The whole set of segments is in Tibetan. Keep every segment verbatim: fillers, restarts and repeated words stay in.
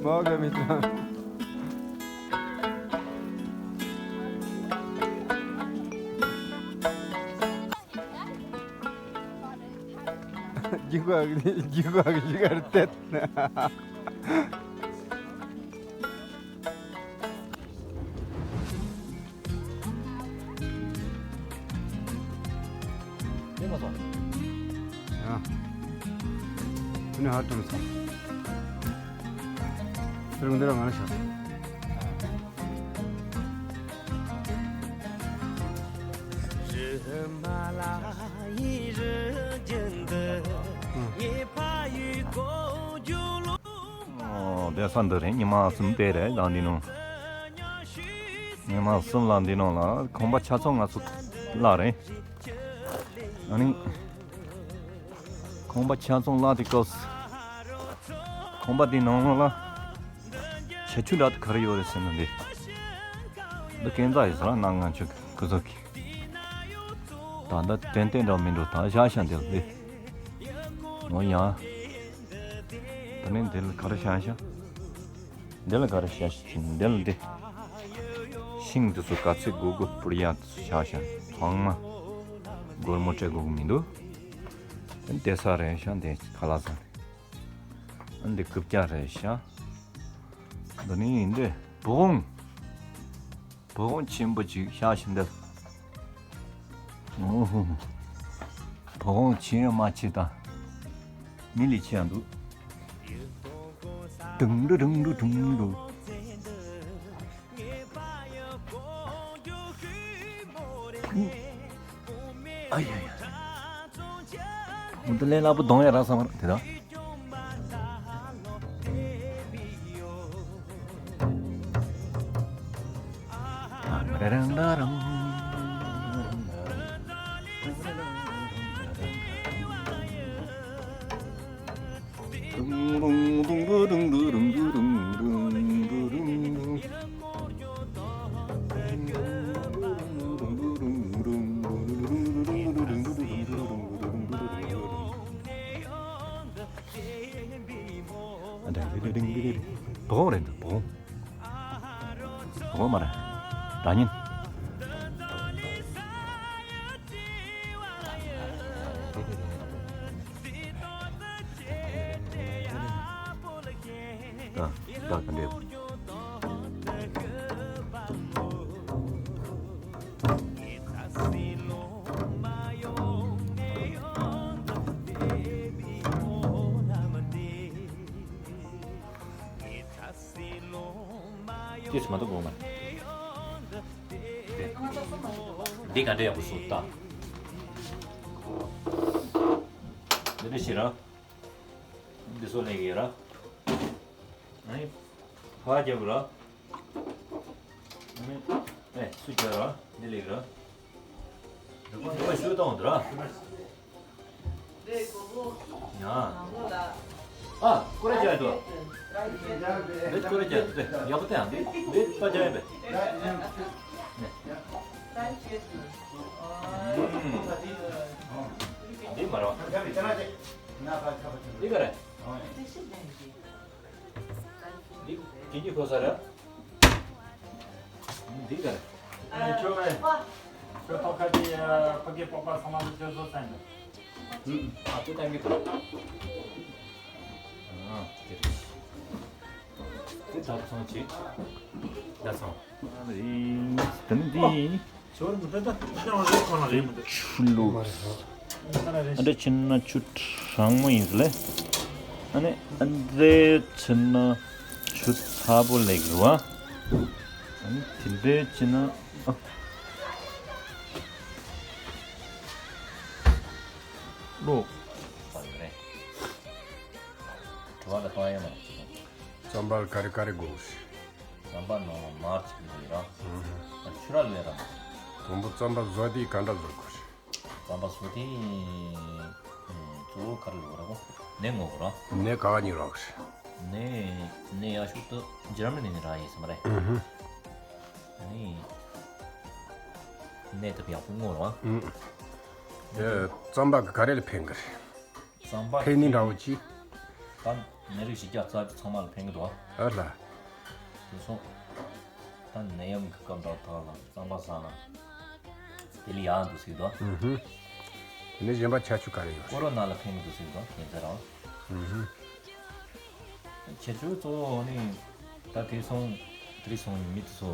མོ་ག་མི་ཐང་། རྒྱུག་པ་རྒྱུག་པ་རྒྱུག་གར་བལྟས། ཡ། ཁྱོད་ནི་ཧ་ཏུང་ས། ཁྱོད་རང་འདི་རང་ང་ལ་ཤོག། ཨོ། བསྡད་ས་འདི་རེད། ཉི་མ་གསུམ་བསྡད་རེད་ལ་འདི་ནང་། ཉི་མ་གསུམ་ལ་འདི་ནང་ལ་ཁང་པ་ཆ་ཚང་ང་ཚོ་གླ་རེད། ཨ་ནི་ཁང་པ་ཆ་ཚང་གླ་དེ་སྐབས་སུ་ཁང་པ་དེ་ནང་ལ་ཆེ་ཆུང་འདྲ་དེ་ག་རེ་ཡོད་རེད་ཟེར་ན། འདི་འདི་ཀན་ཛ་ཡིན་ས་ལ་ན། ང་ཆུ་ཁུ་ཚོ་གི་ད་ལྟ་ཏན་ཏན་འདྲ་མི་འགྲོ། ད་བཞག་ཤག་འདི་ལ་འདི། ཨོ་ཡ། ད་ནི་འདི་ལ་ག་རེ་བཞག་ཤག། འདི་ལ་ག་རེ་བཞག་ཤག་ཅིན་འདི་ལ་འདི། ཤིང་འདི་ཚོ་ག་ཚོད་དགོས་དགོས་པུར་ཡ་འདི་ཚོ་བཞག་ཤག། ཚང་མ་སྒོར་མོ་སྤྲད་དགོས་ཀྱི་མི་འདུག། འདི་ས་རེད་ཤག། འདི་ཁ་ལག་ཟ་རེད། འདི་རྐུབ་བཀྱག་རེད་ཤག། འདི་ནི་འདི་བོང་། བོང་ཆེན་པོ་ཅིག་བཞག་ཤག་འདི། ཨོ་ཧོ་ཧོ། བོང་ཆེ་མ་ཆེ་ད། མི་ལས་ཆེ་ཡང་འདུག། ཏུང་ཏུ་ཏུང་ཏུ་ཏུང་ཏུ། ཨ་ཡ་ཡ། འདི་ལས་སླ་པོ་གདོང་ཡ་རག་ས་མ་རེད་དེ་ད། བོང་རེད་འདུག། བོང་། བོང་མ་རེད། སྒྲ་སྙན། ད་ད་ག་འདྲས། ཅེས་མ་གཏོགས་གོང་མ། འདི་ག་འདྲ་ཡག་པོ་བཟོ་ལྟ། འདི་འདྲ་ཞིག་ར། འདི་བཟོ་ལེན་གྱི་ར། ཨ་ནི་ཕ་རྒྱབ་ར། ཨ་ནི་ཨེ་སུ་རྒྱབ་ར། འདི་ལེགས་ར། འདི་པ་ཤུ་བཏང་འདི་ར། ཡ། ཨ། ཀོ་ར་རྒྱག་འདུག། འདི་ཀོ་ར་རྒྱག་འདུག། ཡག་པོ་བསྟན་ཡ། འདི་འདི་པ་རྒྱག་ཡིན་པས། འདི་མ་རེད་པ། འདི་ག་རེད། འདི་ཀིན་ཀི་ཁོ་ས་རེད། འདི་ག་རེད། ཨ། ཁྱོད་ཨེ། ཁྱོད་ཐོག་ཁ་དེ་ཕ་གི་སྤོབས་པ་ཚང་མ་ལ་ཁྱོད་བཟོ་ས་ཡིན་པས། ཨ། དེ་ལྟ་གི་འདུག། ཨ། དེ་རེད། དེ་ད་ཚོང་ཅིག། ད་ཚོང་། ཨ་རེད། དེ་ནི་འདི། ཆུ་ལུག། ཨ་འདྲ་ཕྱིན་ན་ཆུ་གྲང་མོ་ཡིན་ཟེར་ལེ། ཨ་ནི་ཨ་འདྲ་ཕྱིན་ན་ཆུ་ཚ་པོ་ལེགས་རེད་པ། ཨ་ནི་དེ་འདྲ་ཕྱིན་ན་ཨ། ལོ། རྩམ་པར་ག་རེ་ག་རེ་དགོས་ཤེ། རྩམ་པ་ནང་ལ་མར་ཅིག་ལོས་ར། ཨུ་ཧུ། ཆུ་ར་ལོས་ར། དང་པོ་རྩམ་པ་བཟོ་དུས་ག་འདྲ་བཟོ་དགོས་ཤེ། རྩམ་པ་བཟོ་དུས་གཙོ་བོ་ག་རེ་ལོས་ར་གོ། ནས་ངོ་ར། ནས་ག་བ་ནས་རག་ཤེ། ནས་ནས་ཡག་ཤོས་དེ་འཇར་མ་ནི་ནས་རག་ཡིན་ས་མ་རེད། ཨུ་ཧུ། ནས་ནས་དེ་ཡག་པོ་ངོ་ར། ཨུ། རྩམ་པ་ག་རེ་ལ་ཕན་གི་རེད། རྩམ་པ་ཕན་ནི་འདྲ་བོ་ཅི། ད་ནད་རིགས་བཞི་བརྒྱ་རྩ་བཞི་ཚང་མ་ལ་ཕན་གི་འདུག་ཨ། ཨ་ལ། དེ་སོང་། ད་ནད་ཡམས་ཀྱི་སྐབས་འདྲ་ཐག་ལ་རྩམ་པ་ཟ་ན་དེ་ལ་ཡག་འདུག་ཟེར་གི་འདུག་ཨ། ཧུམ་ཧུམ། དེ་ནས་གཞན་པ་ཁྱད་ཆོས་ག་རེ་ཡོད། ཀོ་རོ་ན་ལ་ཕན་གི་འདུག་ཟེར་གི་འདུག་ཨ། ཉེ་ཚན་རང་། ཧུམ་ཧུམ། ཁྱད་ཆོས་གཙོ་བོ་ནི་ད་དེ་སོང་། དེ་རིང་སོང་ཡིན་མི་དེ་ཚོ།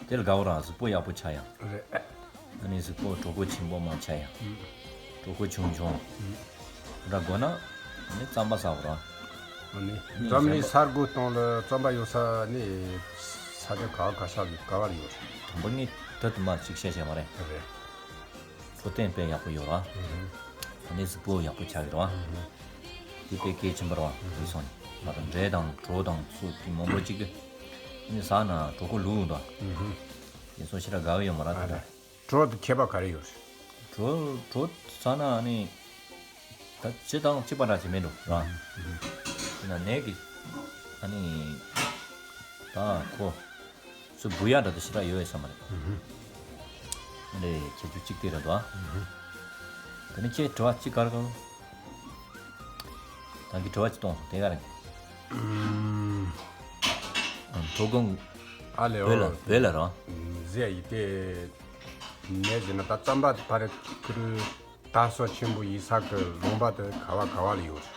དེར་དགའ་བོ་རང་གཟུགས་པོ་ཡག་པོ་ཆགས་ཡ། རེད། ཨ་ནི་གཟུགས་པོ་གྲོད་ཁོག་ཆེན་པོ་མ་ཆགས་ཡ། ཨུམ། གྲོད་ཁོག་ཆུང་ཆུང་། ཨུམ། འདྲ་དགོས་ན། ཨ་ནི་རྩམ་པ་ཟ་བ་རང་། ཨ་ནི། ཨ་ནི་འཛམ་གླིང་ས་རྒོད་སྟོང་ལ་རྩམ་པ་ཡོད་ས་ནི། ས་ཆ་ག་བ་ག་ས་ག་བ་ལ་ཡོད་རེད། དང་པོ་ངས་ད་དུ་མ་ཅིག་བཤད་བཤད་མ་རེད། རེད། འཕྲོད་བསྟེན་དཔེ་ཡག་པོ་ཡོད་ར། ཨུ་ཧུམ། ཨ་ནི་གཟུགས་པོ་ཡག་པོ་ཆགས་ཡོད་ར། ཨུ་ཧུམ། དེ་དཔེ་གལ་ཆེན་པོ་ར། ཨུ་ཧུམ། དེ་སོང་ནས་ང་རང་འབྲས་དང་གྲོ་དང་སོ་དེ་མང་པོ་ཅིག་གི། ཨ་ནི་ཟ་ན་གྲོད་ཁོག་ལུག་འདུག་ཨུ་ཧུམ། དེ་སོང་ཞེ་དྲག་དགའ་བོ་ཡོད་མ་ར་ཨ་དེ་འདྲ། རེད། གྲོ་དེ་ཁྱད་པར་ག་རེ་ཡོད་རེད། གྲོ་གྲོ་ཟ་ན་ཨ་ནི། ད་སྤྱིར་བཏང་གཅིག་པ་འདྲ་ཅིག་མེད་འགྲོ་ར། ཨུ་ཧུམ། དེ་ན་ནད་ཀྱི། ཨ་ནི། ད་ཁོ། སུ་འབུ་ཡ་འདྲ་དེ་ཞེ་དྲག་ཡོད་ས་མ་རེད། ཨུ་ཧུམ། ཨ་ནི་ཁྱད་ཆོས་གཅིག་དེ་རེད་དོ། ཨུ་ཧུམ། དེ་ནས་ཁྱེད་དྲི་བ་གཅིག་ག་རེ་ག་རེ། ད་གི་དྲི་བ་གཅིག་གཏོང་སོང་དེ་ག་རེ། ཨུམ། ཨ་ཐོ་གོང་། ཨ་ལེ་བོད་ལ་ཨོ། བོད་ལ་རོ། ཟེ་ཡི་དེ། ནས་ཟེར་ན་ད་རྩམ་པ་དེ་ཕ་རེ་ཁུ་རུ། ད་སོ་ཆེན་པོ་ཡིན་ས་གི་ལུང་པ་དེ་ག་བ་ག་བ་ལ་ཡོད་རེད།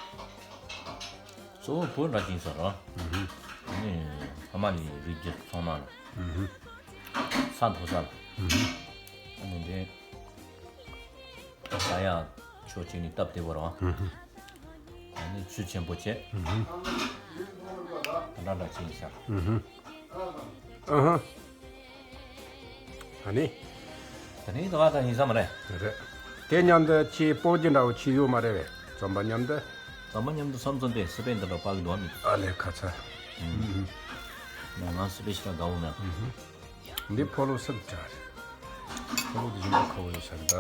གཙོ་བོ་བོད་འདྲ་ཅིག་ཡིན་ས་རེད། ཨུ་ཧུ། ཨ་ནི་ཕ་མ་ལི་རིགས་རྒྱུད་ཚང་མ་ལ། ཨུ་ཧུ། ས་མཐོ་ས་ལ། ཨུ་ཧུ། ཨ་ནི་འདི། ས་ཡ་ཕྱོགས་གཅིག་ནས་སྟབས་བདེ་བོ་རེད། ཨུ་ཧུ། ཨ་ནི་ཆུ་ཆེན་པོ་བྱས། ཨུ་ཧུ། འདྲ་འདྲ་ཅིག་ཡིན་ས་རེད། ཨུ་ཧུ། ཨ་ཧ། ད་ནི། ད་ནི་ད་ག་ད་ཡིན་ས་མ་རེད། རེད། དེ་མཉམ་དུ་ཁྱི་སྤོ་རྒྱུ་འདྲ་བོ་ཁྱི་ཡོད་མ་རེད་བས། རྩམ་པ་མཉམ་དུ། རྩམ་པ་མཉམ་དུ་བསམ་བསམ་པས་སི་པན་དེ་འདྲ་སྤག་གི་འདུག་ཨ་མི། ཨ་ལས་ཁ་ཚ། ཨུ་ཧུ། ང་ང་སི་པན་ཞེ་དྲག་དགའ་བོ་མེད། ཨུ་ཧུ། འདི་ཕོ་ལོ་སི་པན་འདྲ་རེད། ཕོ་ལོ་དེ་ཞིམ་པོ་ཁ་བོ་ཡོད་ས་རེད་ད།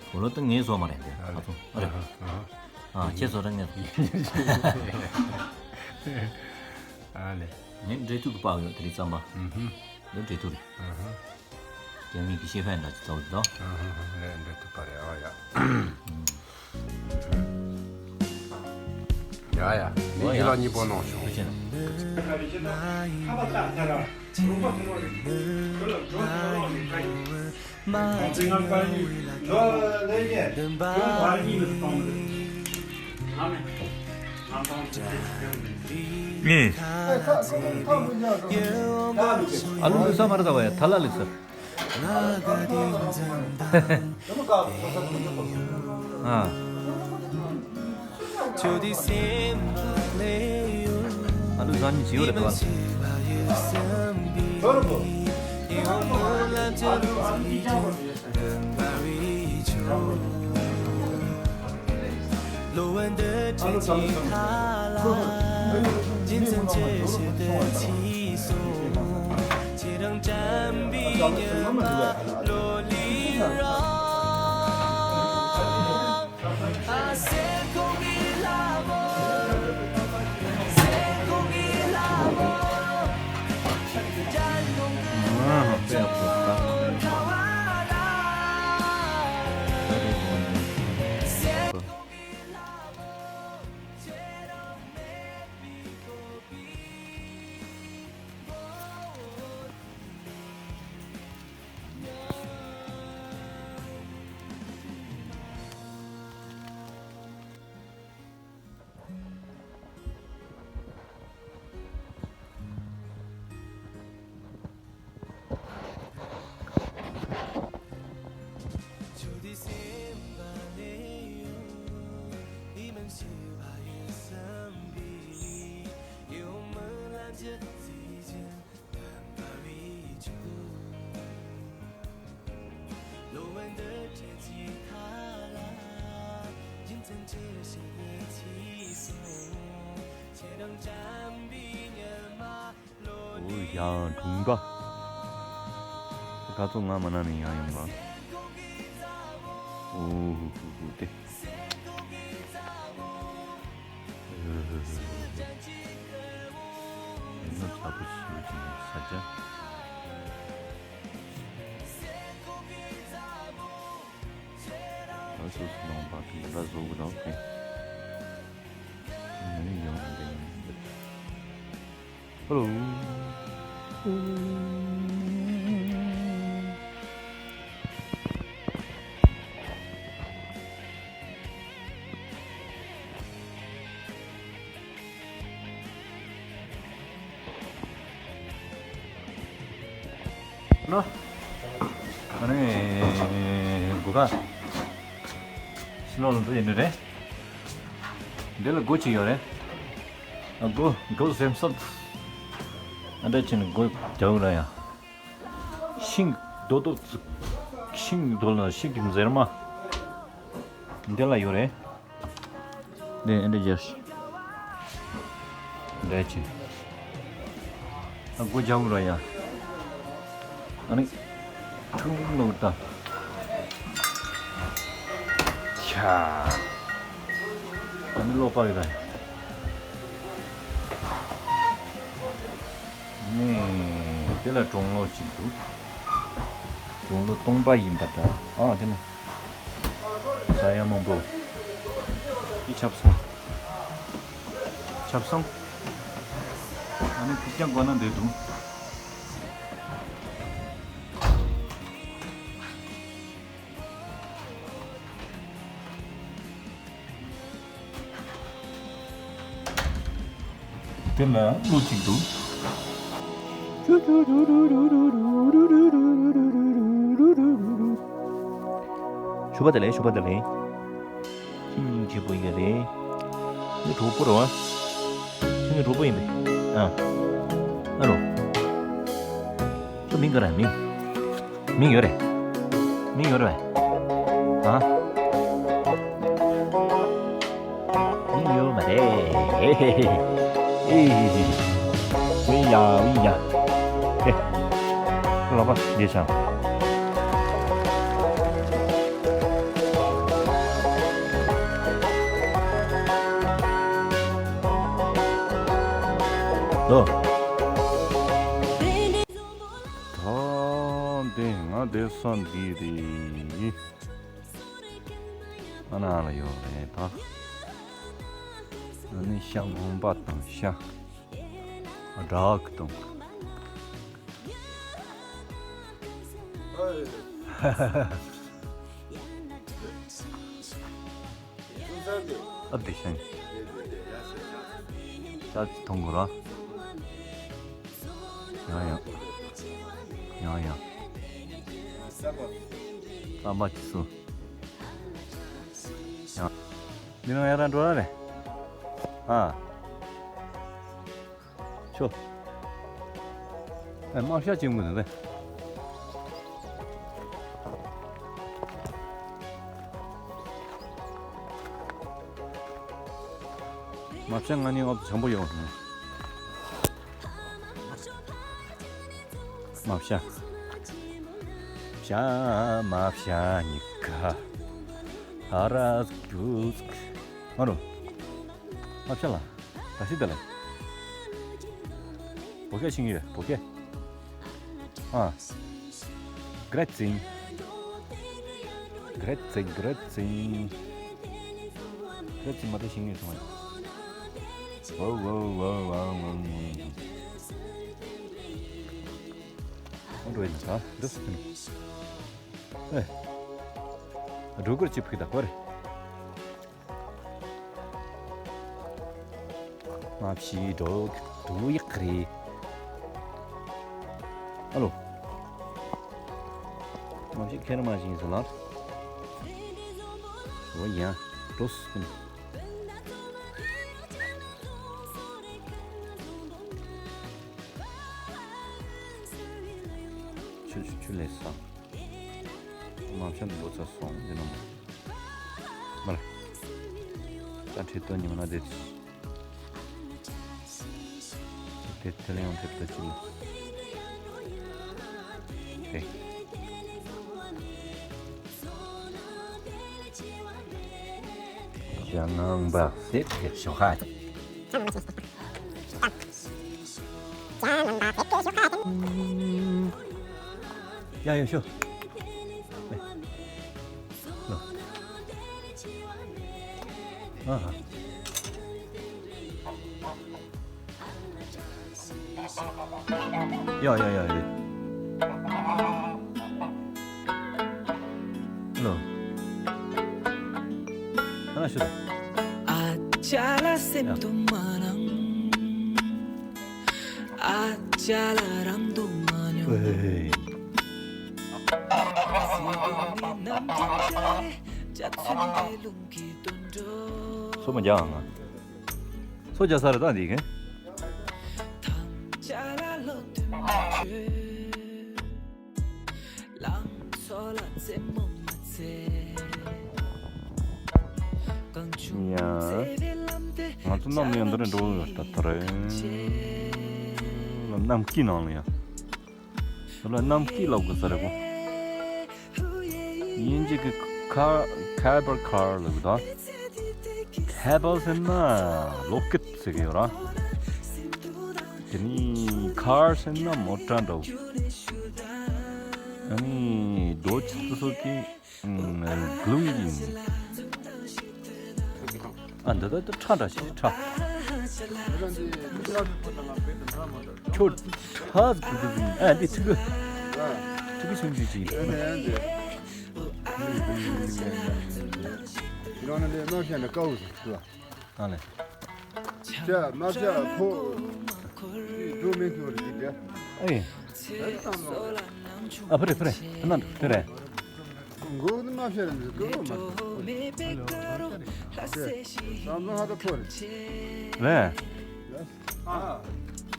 ཕོ་ལོ་དེ་ངའི་བཟོ་མ་རེད་དེ། ཨ་ལས། ཁ་ཚོ་ཨ་རེད། ཨ་ཧ། ཨ་ཧ། ཨ་ཁྱེད་བཟོ་ར་ངས་བཟོ། ཨ་ལས། ངས་འབྲས་ཐུག་གི་སྤག་ཡོད་དེ་རིང་རྩམ་པ། ཨུ་ཧུ། འདི་འབྲས་ཐུག་རེད། ཨ་ཧ། རྒྱ་མི་གི་ཤེས་ཧྥན་འདྲ་ཅིག་བཙལ་འདུག་ཨ་ཧ་ཧ། ལས་འབྲས་ཐུག་པ་རེད་ཨ་ཡ། ཡ་ཡ། འདི་ཡི་ལ་གཉིས་པོ་གནང་ཤོག་ཁ་པར་བཏང་ཐལ་ར། རུམ་པ་ཐོན་པ་རེད། ཁོ་ལ་འགྲོ་ཐལ་ལོག་ནས་ཁ་ཡིན། ཁོང་ཚོས་ང་པར་ཡིན་ལོ་ལས་ཀྱི་ཁྱོད་བར་གཉིས་མི་གཏོང་མི་འདུག་ང་མེད། ང་གཏོང་ཆེ་ཆེ་ཁྱོད་མེད། ངས། ཨ་ལུ་ལུག་ས་མ་རེད་ད་བ་ཡ་ཐ་ལ་ལུག་ས། ཨ། ཨ་ལུ་ཟ་ནི་བྱིའུ་རེད་དོ། ཨོ་ཡ་དྲུང་པ། ཁ་ཚོ་ང་མ་ན་ནས་ཡང་ཡོང་པ། ཨོ་ཧུ་ཧུ་ཧུ་ཏེ། ཨེ་ཧུ་ཧུ་ཧུ་ཧུ། ཡིན་ནོ་ཚ་པོ་ཞིག་ཡོད་ཅིག་ཡིན་ས་ཆ། ད་སོ་སོ་ནང་པ་དེ་འདྲ་བཟོ་གི་རོགས་ཏེ། ནོ། ཨ་ནི་སྒོ་ཁ་ཕྱི་ལོགས་ལ་འགྲོ་ཡིན་ནི་རེད། འདི་ལ་སྒོ་གཅིག་ཡོད་རེད། ཨ་སྒོ་སྒོ་སེམས་སོབ། ཨ་འདྲ་ཕྱིན་སྒོ་རྒྱག་ར་ཡ། ཤིང་རྡོ་རྡོ། ཤིང་རྡོ་ལ་ཤིང་གི་འཛེར་མ། འདི་ལ་ཡོད་རེད། འདི་ཨེ་འདྲ་རྒྱབ་ཤིག་འདྲ་ཅིག་ཨ་སྒོ་རྒྱག་ར་ཡ། ཨ་ནི་ཁྲུང་ལོག་ད། ཆ། ཨ་ནི་ལོག་པ་ཡོད་ད། ནས་དེ་ལ་གྲོང་ལོ་གཅིག་འདུག་གྲོང་ལོ་སྟོང་པ་ཡིན་པ་འདྲ། ཨ་དེ་ནི་ས་ཡ་མང་པོ། འདི་ཆབ་སོང་། ཆབ་སོང་། ཨ་ནི་ཕུག་ཀྱང་དགོས་ན་འདི་འདུག་དེ་ལ་གླུ་གཅིག་འདུག་ཞུ་བ་དེ་ལས། ཞུ་བ་དེ་ལས། ཁྱི་སྙིང་རྗེ་པོ་ཡིན་རེད། ངའི་གྲོགས་པོ་རེད་བ། ཁྱི་ངའི་གྲོགས་པོ་ཡིན་པས། ཨ། ཨ་རོ། ཁྱོད་མིང་ག་རེ་མིང་། མིང་ཡོད་རེད། མིང་ཡོད་རེད་བས། ཨ། མིང་ཡོད་མ་རེད། ཨེ། ཝི་ཡ་ཝི་ཡ། ཨེ། ལག་པ་རྗེས་བྱང་། ལོ། ད་འདི་ང་བསྡད་ས་འདི་རེད། ཨ་ན་ལ་ཡོད་རེད་ད། ཨ་ནི་ཤ་སྔོན་པ་དང་ཤ་སྦྲགས་དང་། ཨ་བདེ་ཤང་། ད་ཅི་མཐོང་གོ་ར། ཡང་ཡང་། ཡང་ཡང་། རྩམ་པ་ཅི་སུ། ཡང་། འདི་ནང་ཡར་ར་འགྲོ་ར་རེད། ཨ། ཆོ། ཨེ་མ་ཤ་ཅིག་མུ་ནས་རེད། མ་ཤ་ང་ནི་ཨོབ་བྱམས་པོ་ཡོང་། མ་ཤ། ཤ་མ་ཤ་ཉི་ཁ། ཧ་ར་ཟུག་ཟུག་ཨ་རོ། མ་ཤ་ལ། ད་ཤི་ད་ལ། བོ་ཁ་ཤིང་ཡོད་བོ་ཁ། ཨ། ག་ར་ཙིང་། ག་ར་ཙིང་། ག་ར་ཙིང་། ག་ར་ཙིང་མ་ད་ཤིང་ཡོད་སོང་ཡ། ཝོ་ཝོ་ཝོ་ཝོ་ཝོ་ཝོ། འགྲོ་ཡིན་ད་འདི་སུ་ཡིན། ཨེ། སྒྲོ་སྐུར་གཅིག་ཕུག་ད་ཁོ་རེ། མ་བྱིས་འགྲོ་འགྲོ་ཡག་རེད། ཨ་ལོ། མ་བྱིས་ཁེར་མ་བྱིས་ཟེར་ལ། འོ་ཡ། འགྲོ་སོང་། ཆུ་ཆུ་ཆུ་ལས་ས། མ་བྱིས་འགྲོ་ཚར་སོང་འདི་ན་མ། མར། ད་ཁྲི་སྟོན་ཉི་མ་ན་དེ། དེ་དེ་ལ་ཡང་དེབ་ད་ཅི་མོ། དེ། ཞང་ངང་པ་སེ་དེ་ཞོ་ཁ། ཡ་ཡ་ཤོ། ཨ་ཧ། ཡ་ཡ་ཡ་ཡ། ལོ། ཨ་ན་ཤོད། ཨ་ཅག་ལ་སེམས་དུ་མ་ནང་། ཨ་ཅག་ལ་རང་དུ་མ་ཉོ། ཨེ། སོ་མ་རྒྱག་ཨང་། སོ་རྒྱག་ས་རེད་ད་འདི་གན། ཡ། ང་ཚོ་གནམ་ཡང་འདི་རུ་འགྲོ་ཡོད་ད་ད་རེད། གནམ་སྐྱིད་ནང་ལ་ཡ། ལ་གནམ་སྐྱིད་ལབ་དགོས་ས་རེད་གོ། དབྱིན་ཇི་གི་ཁ་ཁེ་བལ་ཁར་ལབ་གི་ད། ཁེ་བལ་ཟེར་ན་ལོ་ཀེཊ་ཟེར་གི་ཡོད་ར། དེ་ནི་ཁར་ཟེར་ན་མོ་ཊ་འདྲ་བོ། ཨ་ནི་རྡོ་ཆུ་ཚོད་ཀྱི་གླུང་ཡིན། ཨ་འདི་ལྟར་དུ་ཁྲ་འདྲ་ཞིག་ཁྲ། ཁྱོད་ཁྲ་ཟིག་གི་ཟིག་ཨ་འདི་ཕྲུ་གུ། ཕྲུ་གུ་ཆུང་ཆུང་ཅིག་ཡིན། ཨ་ལས། ཅ་མ་ཅ་ཕོ། འགྲོ་མེད་ཀྱི་བར་གྱི་འདྲ། ཨེ། ཨ་ཕ་རེ་ཕ་རེ་ཕ་ན་ཕ་རེ། མགོ་ནི་མ་ཕྱེ་ར་འདི་ཀོ་མ་ཕྱེ། སམ་བཟང་ཧ་ད་ཕོ་རེད། རེད། ཨ།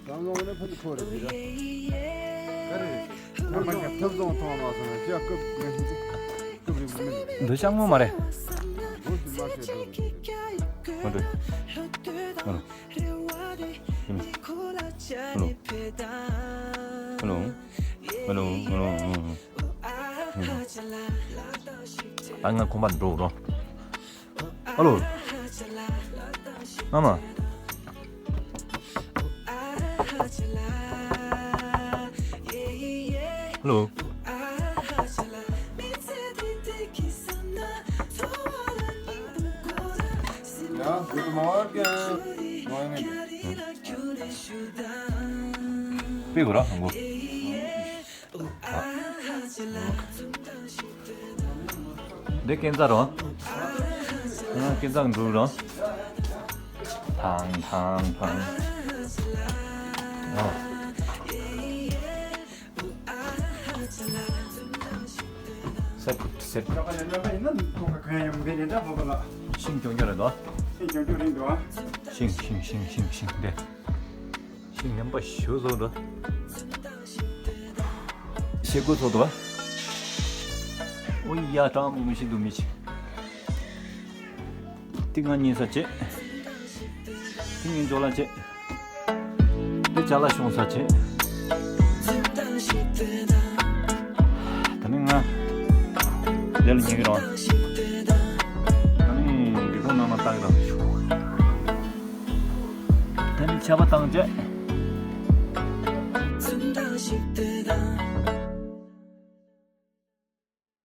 སམ་བཟང་ནི་ཕ་ནི་ཕོ་རེད་འདི་ར། ཀ་རེ། ང་མ་ཉག་ཐབ་བཟང་ཐོང་མ་སོང་ན་ཅག་སྐབས་ངན་ཞིག་སྐབས་རིག་མི་འདུག་འདི་ཤང་མོ་མ་རེད། མགོ་ཞིག་མ་ཕྱེ་འགྲོ། མ་འགྲོ། མ་འགྲོ། ཧ་ལོ། ཧ་ལོ། ཧ་ལོ། ཧ་ལོ། ཧ་ལོ། ད་ང་ཁོམ་པ་འགྲོ་རོགས། ཨ་ལོ། ཨ་མ། ཨ་ལོ། ཡ། Guten Morgen. Morgen. པི་གོ་ར་ཧང་གོ། འདི་སྐས་འཛེག་རོ། ཨ། སྐས་འཛེག་འགྲོ་རོ། ཐང་ཐང་ཐང་། ཨ། སེར་སེར། ཤིང་གྱོང་གྱོང་རེད་དོ། ཤིང་ཤིང་ཤིང་ཤིང་ཤིང་དེ། ཤིང་ངན་པ་ཞུ་བཟོ་འདྲ། ཤེལ་སྒོ་བཟོ་འདྲ། ཨོ་ཡ་གྲང་མོ་མི་ཤིག་འདུག་མི་ཤིག་ཏིང་ང་ཉིན་ས་བྱེད། ཏིང་ངེ་འཇོ་ལ་བྱེད། དེ་ཅ་ལག་ཤོང་ས་བྱེད། ད་ནི་ང་དེ་ལ་ཉལ་གི་རོགས། ད་ནི་འདི་གོང་ནང་ལ་བཏང་གི་རོགས། ད་ནི་ཆར་པ་བཏང་བྱས།